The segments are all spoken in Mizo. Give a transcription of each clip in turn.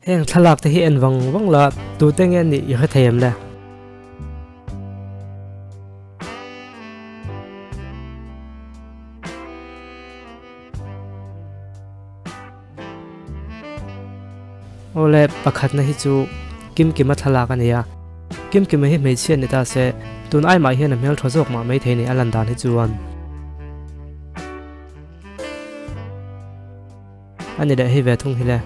Heng thlalak te hi en vang vang la, tute nge nih i hre thei em le? Awle, pakhatna hi chu Kimkima thlalak a ni a. Kimkima hi hmeichhia ni ta se, tun ai mah hian a hmeltha zawk mah maithei ni a lan dan hi chuan. A ni leh hei ve thung hi le.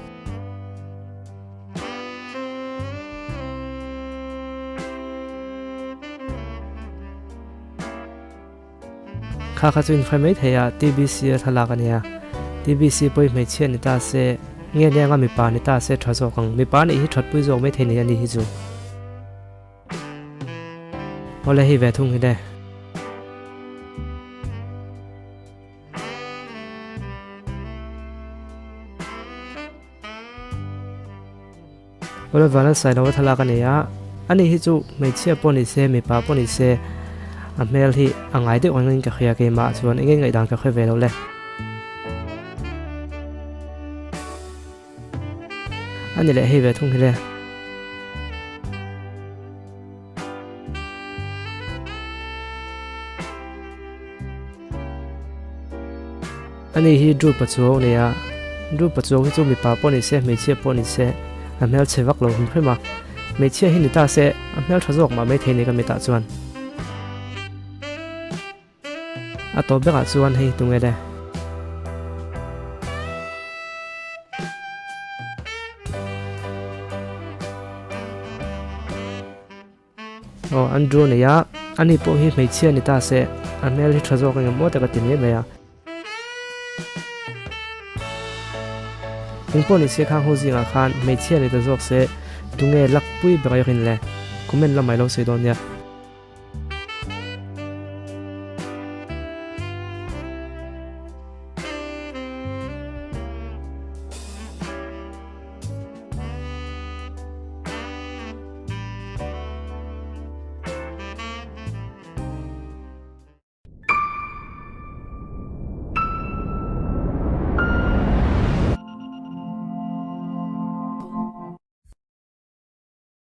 Kha kha chu inhre mai thei a, TBC a thlalak a nia. TBC pawh hi hmeichhia ni ta se, nge lenga mipa ni ta se tha zawk ang. Mipa nih hi thatpui zawk mai thei ni a ni hi chu. Awle hei ve thung hi le. Awle Vanlalsailova thlalak a ni a, ani hi chu hmeichhia pawh ni se mipa pawh ni se a hmel hi a ngai deuh angin ka hria keimah chuan eng nge ngaihdan ka hre ve lo le. A ni leh hei ve thung hi le. Ani hi Drew Pachuau a ni a, Drew Pachuau hi chu mipa pawh ni se hmeichhia pawh ni se a hmelchhe vak lo hrim hrim a, hmeichhia hi ni ta se a hmeltha zawk mah maithei ni ka mitah chuan. A tawp berah chuan hei tunge le. Aw Andrew a nei a, ani pawh hi hmeichhia ni ta se, a hmel hi tha zawk engemaw maw tak a ti mai mai a. Engpawh ni se khang ho zingah khan hmeichhia ni ta zawk se, tunge lakpui ber a rin le? Comment lamah i lo sawi dawn nia.